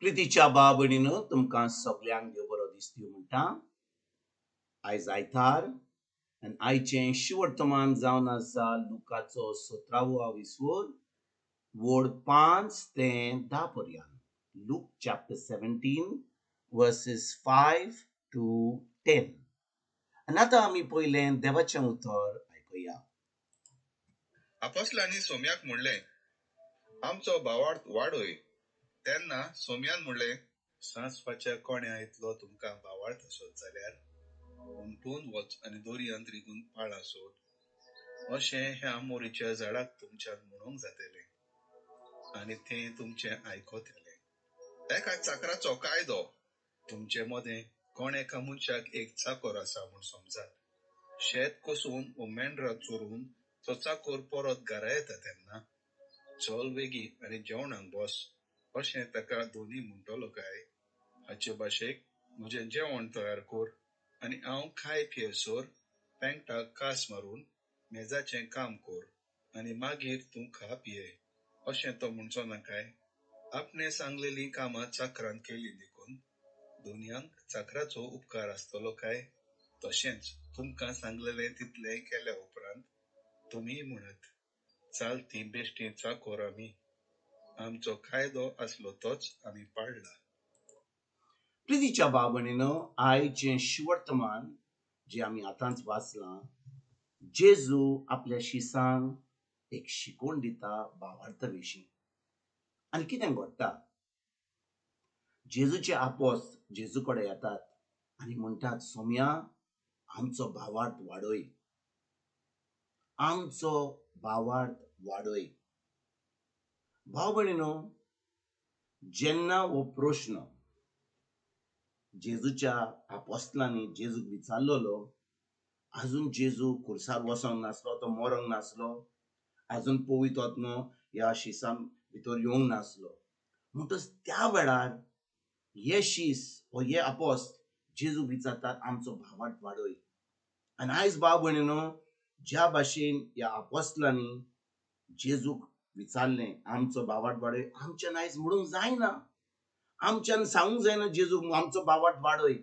प्रितीच्या भाव भयणीनो, तुमकां सगल्यांक देव बरो दिसती म्हणटा. आयज आयतार आनी आयचें शिवर्तमान जावन आसा लुकाचो सतरावो विसवोर वोड 5 ते 10 पर्यंत. Luke chapter 17 verses 5 to 10. आनी आतां आमी पयलें देवाचें उतर आयकुया. आपोसलांनी सोम्याक म्हणलें, आमचो भावार्थ वाडय. तेन्ना सोम्यान म्हणलें, सांसवाच्या कोण्या इतलो तुमकां भावार्थ आसत जाल्यार उमटून वच आनी दर्यांत रिगून पाळां सोड, अशें ह्या मोरीच्या झाडाक तुमच्यान म्हणूंक जातलें आनी तें तुमचें आयकतलें. एका चाकराचो कायदो. तुमचे मदें कोण एका मनशाक एक चाकर आसा म्हूण समजात, शेत कसून वो मेंढरां चोरून तो चाकर परत घरा येता तेन्ना चल वेगीं आनी जेवणाक बस अशें ताका धनी म्हणटलो काय? हाचे भाशेक म्हजें जेवण तयार कर आनी हांव खाय पियेसर पेंगटाक कास मारून मेजाचें काम कर आनी मागीर तूं खा पिये अशें तो म्हणचो ना काय? आपणें सांगलेलीं कामां चाकरान केलीं देखून धनयांक चाकराचो उपकार आसतलो काय? तशेंच तुमकां सांगलेलें तितलें केल्या उपरांत तुमीय म्हणत, चाल ती बेश्टी चाकोर आमी, आमचो कायदो आसलो तोच आमी पाळला. प्रितीच्या भाव भयणीनो, आयचें शिवर्तमान जें आमी आतांच वाचलां, जेजू आपल्या शिसांक एक शिकवण दिता भावार्था विशीं. आनी कितें घडटा, जेजूचे आपोस जेजू कडेन येतात आनी म्हणटात, सोम्या आमचो भावार्थ वाडय, आमचो भावार्थ वाडय. भाव भयणीनो, जेन्ना हो प्रश्न जेजूच्या आपोस्लांनी जेजूक विचारलेलो, आजून जेजू खुर्सार वचोंक नासलो, तो मरोंक नासलो, आजून पवित्र आत्मो ह्या शिसां भितर येवंक नासलो. म्हणटच त्या वेळार हे शीस वो हे आपोस्त जेजूक विचारतात, आमचो भावार्थ वाडय. आनी आयज भाव भयणीनो, ज्या भाशेन ह्या आपोस्लांनी जेजूक विचारलें आमचो भावार्थ वाडय, आमच्यान आयज म्हणूंक जायना, आमच्यान सांगूंक जायना जेजूक आमचो भावार्थ वाडय.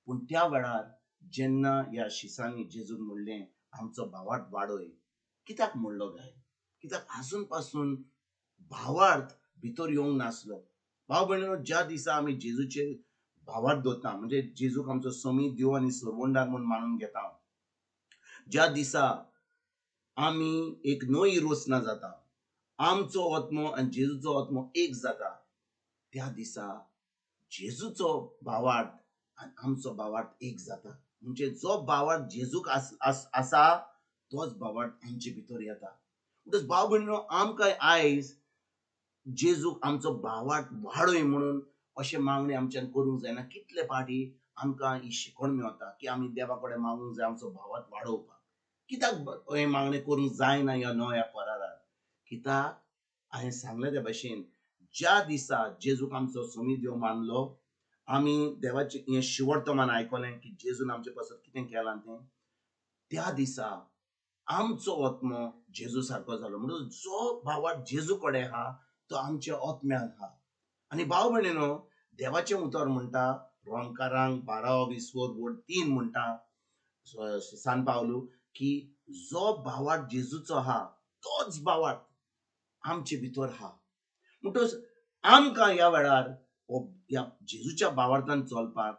पूण त्या वेळार जेन्ना ह्या शिसांनी जेजूक म्हणलें आमचो भावार्थ वाडय, कित्याक म्हणलो काय? कित्याक आजून पासून भावार्थ भितर येवंक नासलो. भाव भयणीनो, ज्या दिसा आमी जेजूचेर भावार्थ दवरता, म्हणजे जेजूक आमचो समी देव आनी सरवंडार म्हूण मानून घेता, ज्या दिसा आमी एक नवी रचना जाता, आमचो आत्मो आनी जेजूचो आत्मो एक जाता, त्या दिसा जेजूचो भावार्थ आनी आमचो भावार्थ एक जाता. म्हणजे जो भावार्थ जेजूक आसा तोच भावार्थ आमचे भितर येता. म्हणटच भाव भयणीनो, आमकां आयज जेजूक आमचो भावार्थ वाडय म्हणून अशें मागणें आमच्यान करूंक जायना. कितले फावटी आमकां ही शिकवण मेळटा की आमी देवा कडेन मागूंक जाय आमचो भावार्थ वाडोवपाक. कित्याक हें मागणें करूंक जायना ह्या नव्या करारार? कित्याक हांवें सांगलें त्या भाशेन, ज्या दिसा जेजूक आमचो समी देव मानलो, आमी देवाचें हें शिवर्तमान आयकलें की जेजून आमचे पासत कितें केलां तें, त्या दिसा आमचो आत्मो जेजू सारको जालो. म्हणून जो भावार्थ जेजू कडेन आहा तो आमच्या आत्म्यान आहा. आनी भाव भयणीनो, देवाचें उतर म्हणटा रोमकारांक 12:20 म्हणटा सान पावलू की जो भावार्थ जेजूचो आहा तोच भावार्थ आमचे भितर आहा. म्हणटच आमकां ह्या वेळार ह्या जेजूच्या भावार्थान चलपाक,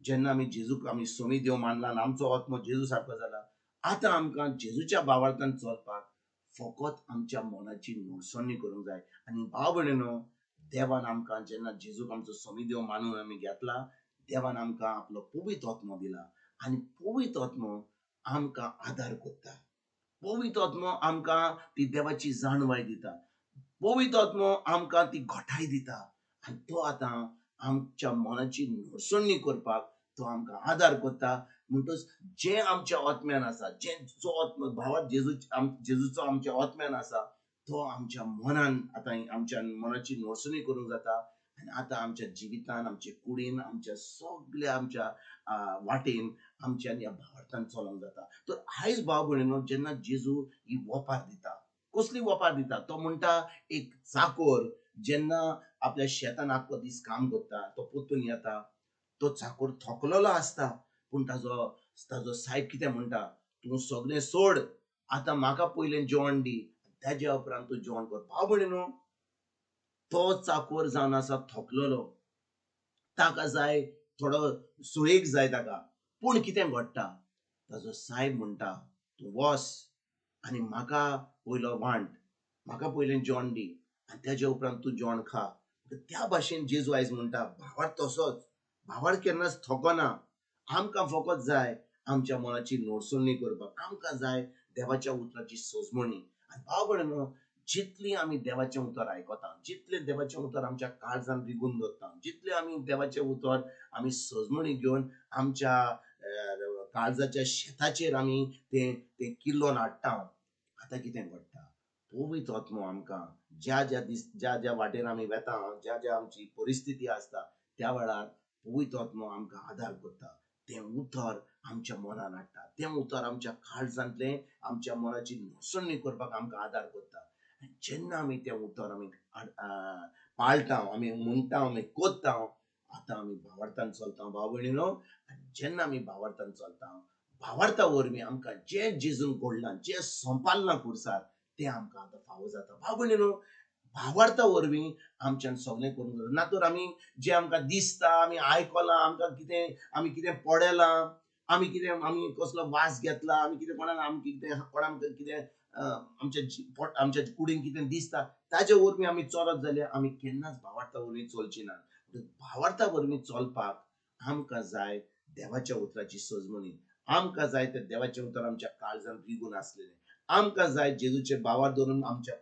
जेन्ना आमी जेजूक आमी समी देव मानला आनी आमचो आत्मो जेजू सारको जाला, आतां आमकां जेजूच्या भावार्थान चलपाक फकत आमच्या मनाची नडसणी करूंक जाय. आनी भाव भयणीनो, देवान आमकां जेन्ना जेजूक आमचो समी देव मानून आमी घेतला, देवान आमकां आपलो पवित्र आत्मो दिला आनी पवित्र आत्मो आमकां आदार करता. पवित्र आत्मो आमकां ती देवाची जाणवाय दिता, पवित्र आत्मो आमकां ती घटाय दिता आनी तो आतां आमच्या मनाची नडसणी करपाक तो आमकां आदार करता. म्हणटच जें आमच्या आत्म्यान आसा, जें जो आत्मो भावार्थ जेजूचो आमच्या आत्म्यान आसा तो आमच्या मनान आतां आमच्या मनाची नडसणी करूंक जाता. आनी आतां आमच्या जिवितान, आमचे कुडीन, आमच्या सगल्या आमच्या वाटेन आमच्यान ह्या भावार्थान चलोंक जाता. तर आयज भाव भयणीनो, जेन्ना जेजू ही वोपार दिता, कसली वोपार दिता? तो म्हणटा एक चाकोर जेन्ना आपल्या शेतान आख्खो दीस काम करता, तो परतून येता, तो चाकोर थकलेलो आसता, पूण ताजो ताजो सायब कितें म्हणटा, तूं सगळें सोड, आतां म्हाका पयलें जेवण दी, ताज्या उपरांत तूं जेवण कर. भाव भयणीनो, तो चाकोर जावन आसा थकलेलो, ताका जाय थोडो सुळेक जाय ताका. पूण कितें घडटा, ताजो सायब म्हणटा तूं वस आनी म्हाका पयलो वांट, म्हाका पयलें जेवण दी आनी ताज्या उपरांत तूं जेवण खा. त्या भाशेन जेजू आयज म्हणटा, भावार्थ तसोच, भावार्थ केन्नाच थकना. आमकां फकत जाय आमच्या मनाची नोडसणी करपाक, आमकां जाय देवाच्या उतराची सजमणी. आनी भाव भयणीनो, जितली आमी देवाचें उतर आयकता, जितलें देवाचें उतर आमच्या काळजान रिगून दवरता, जितलें आमी देवाचें उतर आमी सजमणी घेवन आमच्या काळजाच्या शेताचेर आमी तें तें किल्लोन हाडटा, आतां कितें घडटा, पवित्र आत्मो आमकां ज्या ज्या दीस ज्या ज्या वाटेर आमी वेता, ज्या ज्या आमची परिस्थिती आसता त्या वेळार पवित्र आत्मो आमकां आदार करता. तें उतर आमच्या मनान हाडटा, तें उतर आमच्या काळजांतलें आमच्या मनाची नसणी करपाक आमकां आदार करता. आनी जेन्ना आमी तें उतर आमी पाळटा, आमी म्हणटा, आमी कोत्ता, आतां आमी भावार्थान चलता भाव भयणीनो. आनी जेन्ना आमी भावार्थान चलता, भावार्था वरवीं आमकां जें जेजून घडलां, जें सोंपारलां खुर्सार, तें आमकां आतां फावो जाता. भाव भयणीनो, भावार्था वरवीं आमच्यान सगळें करूंक जाता. ना तर आमी जें आमकां दिसता, आमी आयकलां, आमकां कितें आमी कितें पळयलां, आमी कितें आमी कसलो वास घेतला, आमी कितें कोणाक आमी कितें कोणाक कितें आमच्या पोट आमच्या कुडीन कितें दिसता ताजे वरवीं आमी चलत जाल्यार आमी केन्नाच भावार्था वरवीं चलची ना. भावार्था वरवीं चलपाक आमकां जाय देवाच्या उतराची सजमणी, आमकां जाय तें देवाचें उतर आमच्या काळजान रिगून आसलेलें, आमकां जाय जेजूचे भावार धरून आमच्या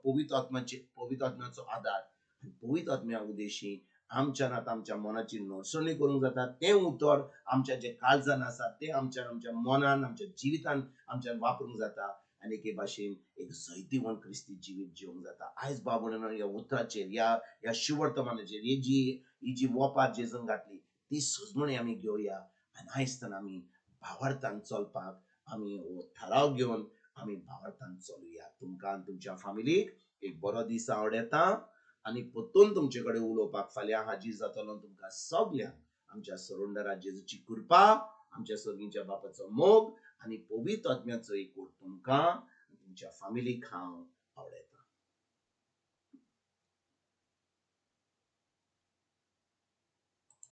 पवित्र आत्म्याचे पवित्र आत्म्याचो आदार. आनी पवित्र आत्म्या उदेशी आमच्यान आतां आमच्या मनाची नडसणी करूंक जाता. तें उतर आमच्या जे काळजान आसा तें आमच्या आमच्या मनान आमच्या जिवितान आमच्यान वापरूंक जाता आनी एके भाशेन एक जैतिवंत क्रिस्ती जिवीत जिवंक जाता. आयज बाबा ह्या उतराचेर, ह्या ह्या शिवर्तमानाचेर, ही जी वोपार जेजून घातली ती सजमणी आमी घेवया आनी आयज आमी भावार्थान चलपाक आमी हो थाराव घेवन आमी भावार्थान चलुया. तुमकां आनी तुमच्या फामिलीक एक बरो दीस आवडटा आनी परतून तुमचे कडेन उलोवपाक फाल्यां हाजीर जातलो. तुमकां सगल्यांक आमच्या सरोंडरा जेजूची कृपा, आमच्या सर्गीच्या बापाचो मोग आनी पवित्र आत्म्याचो एकवट तुमकां तुमच्या फामिलीक हांव आवडटा.